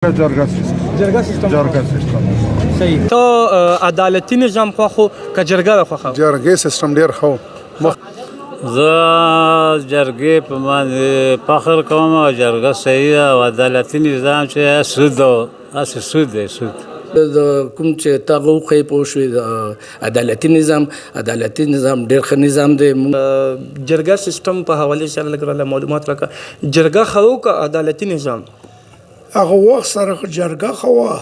جرګه سیستم. جرګه سیستم. جرګه سیستم. صحیح، ته عدالتي نظام خوښو که جرګه د خوښه؟ جرګې سیستم ډیر ښه. زه جرګې په باندې فخر کوم او جرګه صحیح ده، او عدالتي نظام چې سود او هسې سود دی، سود. د کوم چې تا غوښې پوه شوې، د عدالتي نظام، عدالتي نظام ډېر ښه نظام دی. جرګه سیستم په حواله سره لږ راله معلومات راکړه، جرګه ښه و که عدالتي نظام؟ هغه وخت سره خو جرګه ښه وه.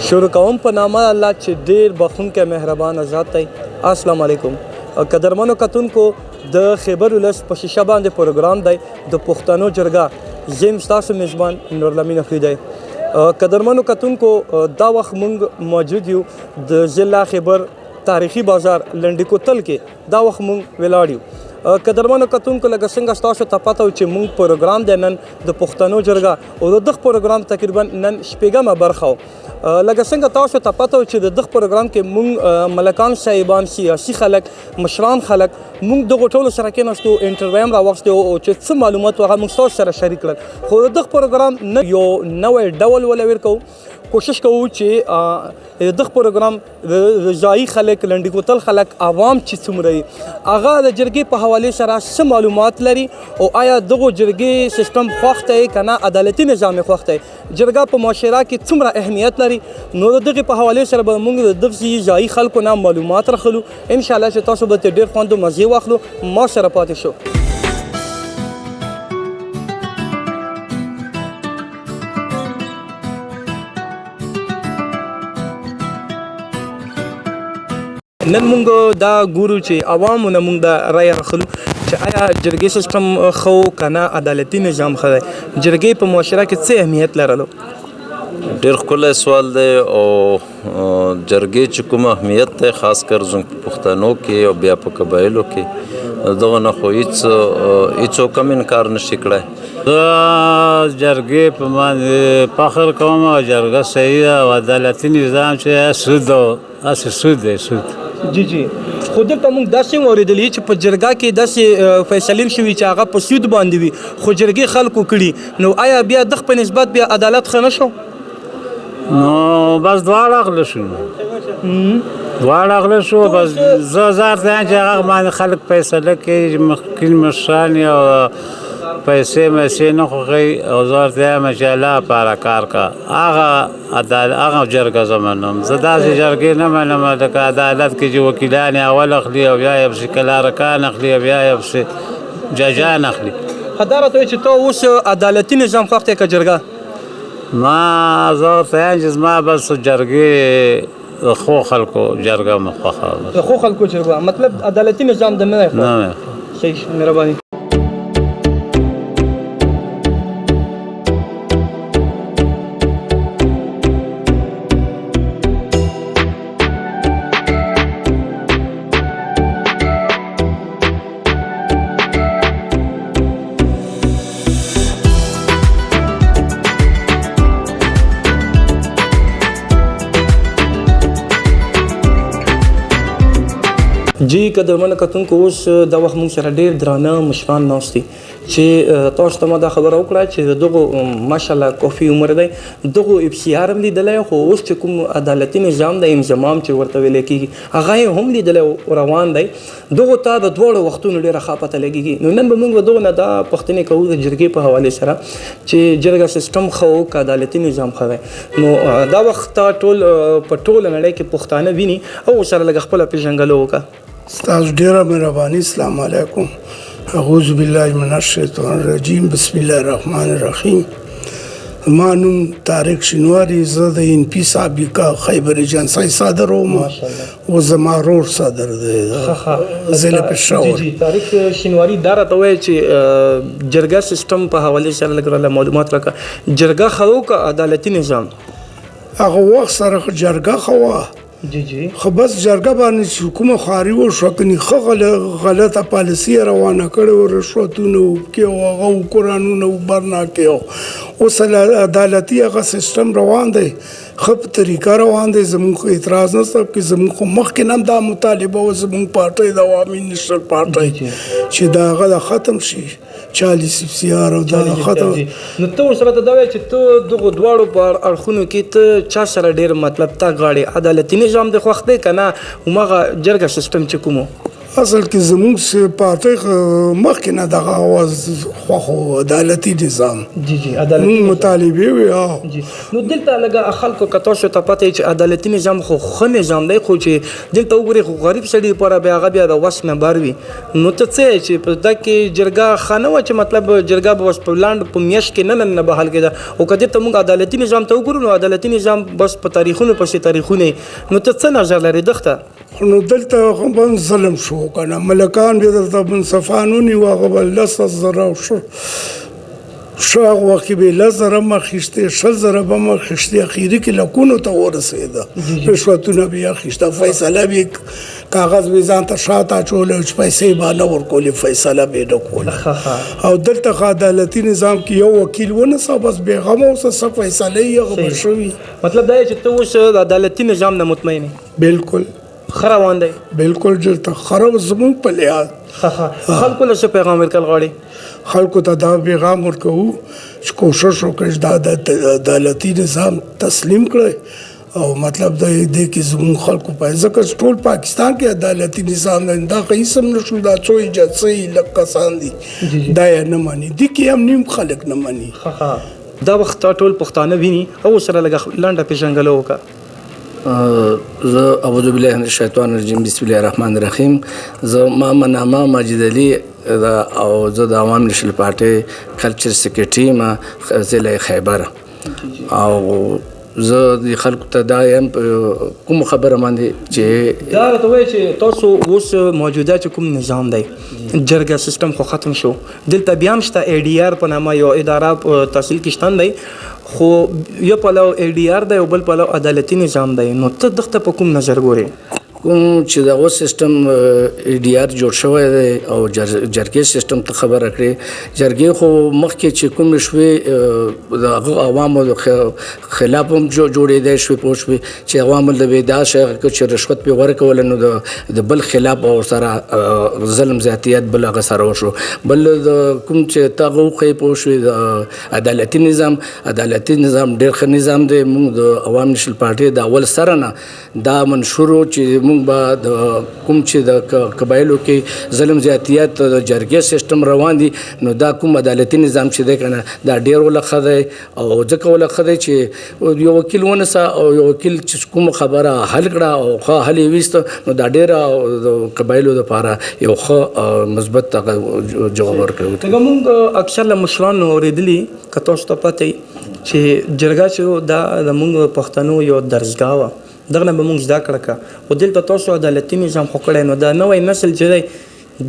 شروع کوم په نامه الله چې ډیر بخښونکی مهربان ذات دی. السلام علیکم قدرمنو کتونکو، د خیبر ولس په شیشه باندې پروګرام دی د پښتنو جرګه، زم ستاسو میزبان نورلمین افریدی. قدرمنو کتونکو، دا وخت مونږ موجود یو د ضلع خیبر تاریخي بازار لنډي کوتل کې، دا وخت مونږ ولاړ یو. قدرمنو کتونکو، لکه څنګه ستاسو ته پته و چې مونږ پروګرام دی نن د پښتنو جرګه، او د دغه پروګرام تقریبا نن شپږمه برخه و. لکه څنګه تاسو ته پته و چې د دغه پروګرام کې مونږ ملکان صاحبان، سیاسي خلک، مشران خلک، مونږ دغو ټولو سره کېناستو، انټرویو هم راوخیستې او چې څه معلومات و هغه مونږ ستاسو سره شریک کړل. خو د دغه پروګرام نه یو نوی ډول وله ورکوو، کوشش کوو چې دغه پروګرام ځایي خلک، لنډي کوتل خلک، عوام چې څومره دي هغه د جرګې په حوالې سره څه معلومات لري، او آیا دغو جرګې سیستم خوښ دی که نه، عدالتي نظام یې خوښ دی، جرګه په معاشره کې څومره اهمیت لري. نو د دغې په حوالې سره به موږ د دغسې ځایي خلکو نه معلومات راخلو. انشاءالله چې تاسو به ترې ډېر خوند او مزې واخلو. ما سره پاتې شو. نن مونږ دا ګورو چې عوامو نه مونږ دا رایه راخلو چې آیا جرګې سیستم ښه و که نه عدالتي نظام ښه دی، جرګې په معاشره کې څه اهمیت لرلو؟ ډېر ښکلی سوال دی. او جرګې چې کوم اهمیت دی، خاص کر زموږ په پښتنو کې او بیا په قبایلو کې، دغه نه خو هیڅ هیڅوک هم انکار نشي کړای. زه جرګې په باندې فخر کوم او جرګه صحیح ده، او عدالتي نظام چې سود او هسې سود دی، سود. جی جی، خو دلته موږ داسې هم اورېدلي چې په جرګه کې داسې فیصلې شوي چې هغه په سود باندې وي، خو جرګې خلکو کړي، نو آیا بیا دغه په نسبت بیا عدالت ښه نه شو؟ نو بس دواړه غله شو، دواړه غله شو. بس زه زار ته چې هغه باندې خلک فیصله کوي چې مخکې مشران او پیسې مېسې نه خوښوي، او زه ورته وایم چې الله لپاره کار کا، هغه عدالت، هغه جرګه زه منم. زه داسې جرګې نه منم لکه عدالت کې چې وکیلان یې اول اخلي او بیا یې پسې کلارکان اخلي او بیا یې پسې ججان اخلي. دا راته وایي چې ته اوس عدالتي نظام خوښ دی که جرګه؟ ما زه ورته وایم چې زما بس جرګې د ښو خلکو جرګه مې خوښه ده. د ښو خلکو جرګه مطلب عدالتي نظام د نه دی خوښ؟ نه. صحیح، مهرباني. جی قدرمن کتونکو، اوس دا وخت موږ سره ډېر درانه مشران ناست دي چې تاسو ته ما دا خبره وکړه چې د دغو ماشاءالله کافي عمر دی، دغو اف سي آر هم لیدلی، خو اوس چې کوم عدالتي نظام دی، انضمام چې ورته ویل کېږي، هغه یې هم لیدلی او روان دی. دغو ته د دواړو وختونو ډېره ښه پته لګېږي. نو نن به موږ دغو نه دا پوښتنې کوو د جرګې په حوالې سره چې جرګه سیستم ښه و که عدالتي نظام ښه دی. نو دا وخت ټول په ټوله نړۍ کې پښتانه ویني او سره لږه خپله پېژنګلو وکړه. ستاسو ډېره مهرباني. السلام علیکم. اعوذ بالله من الشیطان الرجیم، بسم الله الرحمن الرحیم. ما نوم طارق شینواری، زه د ان پي سابقه خیبر ایجنسۍ صدر وم، اوس زما ورور صدر دی ضلع پېښور. جی جی، طارق شینواری، دا راته ووایه چې جرګه سیستم په حوالې سره لږ راله معلومات راکړه، جرګه ښه و که عدالتي نظام؟ هغه وخت سره خو جرګه ښه وه. جی جی. خو بس جرګه باندې چې کومه خواري وشوه، کني ښه غلطه پالیسي یې روانه کړې وه، رشوتونه کې او هغه و قرانونه و برنا کې، او اوس عدالتي هغه سیستم روان دی، ښه په طریقه روان دی. زموږ خو اعتراض نشته، کې زموږ خو مخکې نه هم دا مطالبه وه، زموږ پارټۍ د عوامي نشنل پارټۍ، چې دا هغه د ختم شي 40 اف سي آر او دا ختم. نو ته اوس راته دا وایې چې ته دغو دواړو په اړخونو کې ته چا سره ډېر مطلب تا غواړې؟ عدالتي نظام دې خوښ دی که نه هماغه جرګه سیستم چې کوم و؟ اصل کې زموږ پارټۍ مخکې نه دغه اواز خوښ و، عدالتي نظام. جی جی، عدالتي موږ مطالبې وې. جی، نو دلته لږه خلکو که تاسو ته پته چې عدالتي نظام خو ښه نظام دی، خو چې دلته وګورې خو غریب سړي لپاره بیا هغه بیا د وس نه بار وي. نو ته څه یې چې په دا کې جرګه ښه نه وه، چې مطلب جرګه به بس په لاند په میاشت کې نه نه به حل کېده، او که دلته موږ عدالتي نظام ته وګورو نو عدالتي نظام بس په تاریخونو پسې تاریخونه. نو ته څه نظر لرې دښته؟ نو دلته خو به ظلم شو که نه، ملکان بیا درته منصفان ونیو، هغه به 10,000 او ښه هغه وخت کې به یې 10,000 هم اخیستې، 20,000 به هم اخیستې، اخري کې لکونو ته ورسېده. رشوتونه به یې اخیسته، فیصله به یې کاغذ به یې ځان ته شاته اچولی چې پیسې یې به نه ورکولې، فیصله به یې نه کوله. او دلته ښه عدالتي نظام کې یو وکیل ونیسه، بس بېغمه اوسه، څه فیصله یې هغه به ښه وي. مطلب دا چې ته اوس د عدالتي نظام نه مطمئن یې؟ بالکل. ښه روان دی؟ بالکل، دلته ښه زموږ په لحاظ. ښه ښه. خلکو له څه پیغام ورکول غواړي؟ خلکو ته دا پیغام ورکوو چې کوشش وکړئ چې دا د عدالتي نظام تسلیم کړئ، او مطلب د دې کې زموږ خلکو په ځکه چې ټول پاکستان کې عدالتي نظام دی، دا خو هېڅ هم نه شو. دا څو ایجاد سوي لږ کسان دي، دا یې نه مني، دې کې هم نیم خلک نه مني. ښه ښه. دا وخت ټول پښتانه ویني او سره لږه لنډه پېژنګلو وکړه. زه اعوذ بالله من الشیطان الرجیم، بسم الله الرحمن الرحیم. زه ما منامه ماجد علي او زه د عوام نشنل پارټۍ کلچر سیکرټري ما ضلع خیبر، او زه د خلکو ته دا یم کوم خبره باندې چې دا راته وایي چې تاسو اوس موجوده چې کوم نظام دی، جرګه سیستم خو ختم شو، دلته بیا هم شته ای ډي آر په نامه یو اداره په تحصیل کې شتون دی، خو یو پلو ای ډي آر دی او بل پلو عدالتي نظام دی، نو ته دغه په کوم نظر ګورې؟ کوم چې دغه سیستم ای ډي آر جوړ شوی دی او جرګې سیستم ته خبره کړې، جرګې خو مخکې چې کومې شوې د هغه عوامو خلاف هم جوړېدای شوې، پوه شوې چې عوامو له به دا شی چې رشوت پرې ورکول، نو د بل خلاف او سره ظلم زیاتیت بل هغه سره وشو. بل د کوم چې ته هغه وښیې، پوه شوې، د عدالتي نظام، عدالتي نظام ډېر ښه نظام دی. موږ د عوام نشنل پارټۍ د اول سره نه دا منشور و چې موږ به د کوم چې د قبایلو کې ظلم زیاتیت د جرګې سیستم روان دي، نو دا کوم عدالتي نظام چې دی که نه، دا ډېر وله ښه دی، او ځکه وله ښه دی چې یو وکیل ونیسه او یو وکیل چې کومه خبره حل کړه او ښه حل یې ویسته، نو دا ډېره د قبایلو دپاره یو ښه مثبت هغه جواب ورکوي. لکه موږ اکثر له مشرانو اورېدلي، که تاسو ته پته وي چې جرګه چې دا زموږ پښتنو یو درسګاه وه، دغه نه به موږ زده کړه کا، خو دلته تاسو عدالتي نظام خو کړی، نو دا نوی نسل چې دی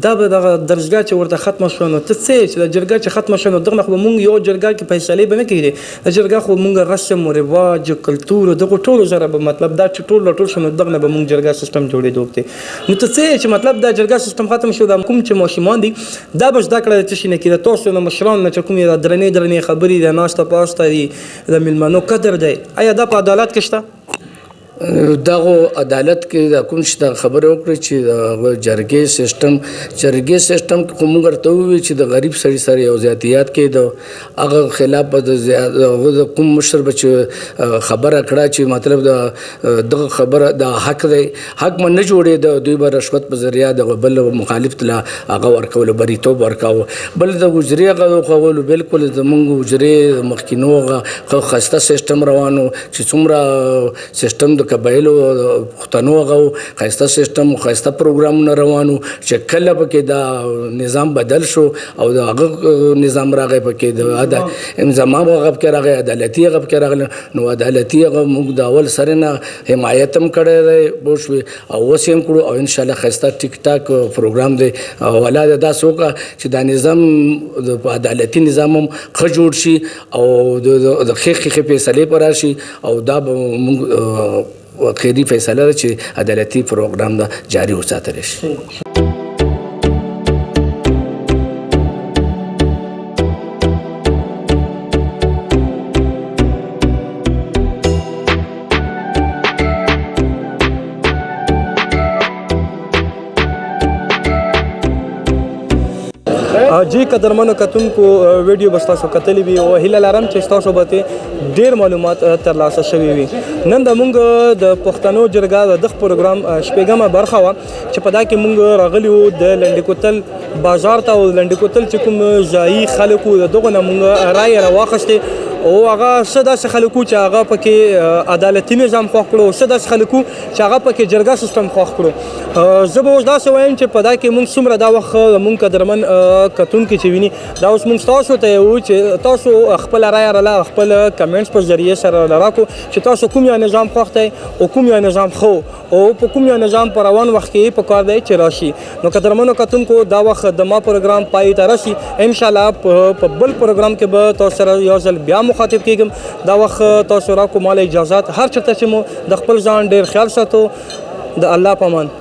دا به دغه درسګاه چې ورته ختمه شوه، نو ته څه یې چې دا جرګه چې ختمه شوه، نو دغه نه خو به موږ یو جرګه کې فیصلې به نه کېدې، دا جرګه خو موږ رسم و رواج کلتور دغو ټولو سره به مطلب دا چې ټول راټول شو، نو دغه نه به موږ جرګه سیستم جوړېدو دی. نو ته څه یې چې مطلب دا جرګه سیستم ختم شو، دا کوم چې ماشومان دي دا به زده کړه څه شي نه کېده؟ تاسو له مشرانو نه چې کومې دا درنې درنې خبرې د ناسته پاسته دي، د مېلمنو قدر دی، آیا دا په عدالت کې شته؟ دغه عدالت کې دا کوم چې دا خبره وکړي چې جرګې سیستم، جرګې سیستم کې خو موږ ورته وویل چې د غریب سړي سره یو زیاتیات کې د هغه خلاف به د هغه د کوم مشر به چې خبره کړه چې مطلب د دغه خبره د حق دی، حق به نه جوړېده، دوی به رشوت په ذریعه د بل مخالف ته هغه ورکولو، بریتوب ورکاوه. بل د حجرې هغه وکولو، بالکل زموږ حجرې مخکینو هغه ښایسته سیستم روان و چې څومره سیستم د قبایلو پښتنو هغه و، ښایسته سیستم ښایسته پروګرامونه روان وو، چې کله پکې دا نظام بدل شو او د هغه نظام راغی پکې د انضمام هغه پکې راغی، عدالتي هغه پکې راغلی، نو عدالتي هغه موږ د اول سره نه حمایت هم کړی دی، پوه شوې، او اوس یې هم کړو، او انشاءالله ښایسته ټیک ټاک پروګرام دی. او الله دې داسې وکړه چې دا نظام د عدالتي نظام هم ښه جوړ شي او د ښې ښې فیصلې پر راشي، او دا به موږ خیری فیصله ده چې عدالتي پروګرام دا جاری وساتل شي. جی قدرمنو کتونکو، ویډیو به تاسو کتلی وي او هیله لرم چې تاسو به ته ډیر معلومات ترلاسه شوي وي. نن د مونږ د پښتنو جرګه د دغه پروګرام شپږمه برخه وه چې په دا کې مونږ راغلي وو د لنډې کوتل بازار ته، او لنډې کوتل چې کوم ځایي خلکو د دغه نه مونږ رایې راواخیستې، او هغه څه داسې خلکو چې هغه پکې عدالتي نظام خوښ کړو، څه داسې خلکو چې هغه پکې جرګه سیستم خوښ کړو. زه به اوس داسې وایم چې په دا کې مونږ څومره دا وخت مونږ قدرمن کتونکي چې ویني، دا اوس مونږ تاسو ته یو چې تاسو خپل رایه راله خپل کمنټس په ذریعه سره راکو چې تاسو کوم یو نظام خوښ دی او کوم یو نظام خو او په کوم یو نظام په روان وخت کې په کار دی چې راشي. نو قدرمنو کتونکو، دا وخت د ما پروګرام پای ته راشي. ان شاء الله په بل پروګرام کې به تاسو سره یو ځل بیا مخاطب کیږم. دا وخت تاسو راکو مال اجازه، هر چرته چې مو د خپل ځان ډیر خیال ساتو. د الله پامان.